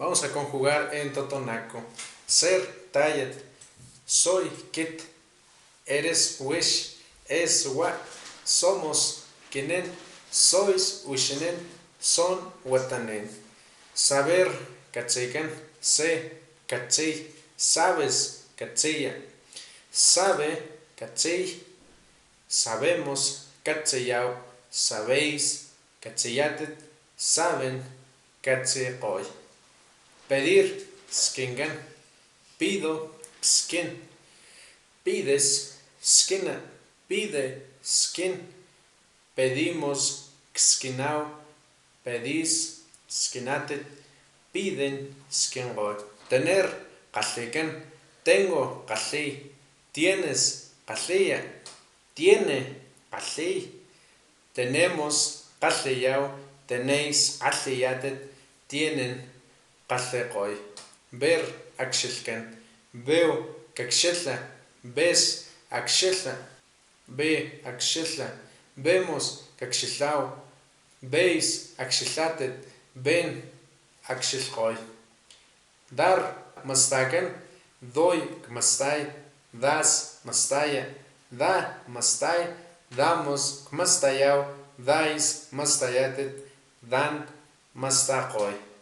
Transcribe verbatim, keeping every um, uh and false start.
Vamos a conjugar en totonaco. Ser, tayat. Soy, kit. Eres, wix. Es, wa. Somos, kinin. Sois, wixinin. Son, watanin. Saber, katsikan. Sé, katsiy. Sabes, katsiya. Sabe, katsiy. Sabemos, katsiyaw. Sabéis, katsiyatit. Saben, katsikgoy. Pedir, skinkan. Pido, kskin. Pides, skina. Pide, skin. Pedimos, kskinaw. Pedís, skinatit. Piden, skinkgoy. Tener, kgalhikan. Tengo, kgalhiy. Tienes, kgalhiya. Tiene, kgalhiy. Tenemos, kgalhiyaw. Tenéis, kgalhiyatit. Tienen, kgalhikgoy. Ver, akxilhkan. Veo, kakxilha. Ves, akxilha. Ve, akxilha. Vemos, kakxilhaw. Veis, akxilhatit. Ven, akxilhkgoy. Dar, mastakan. Doy, kmastay. Das, mastaya. Da, mastay. Damos, kmastayaw. Dais, mastayatit. Dan, mastakgoy.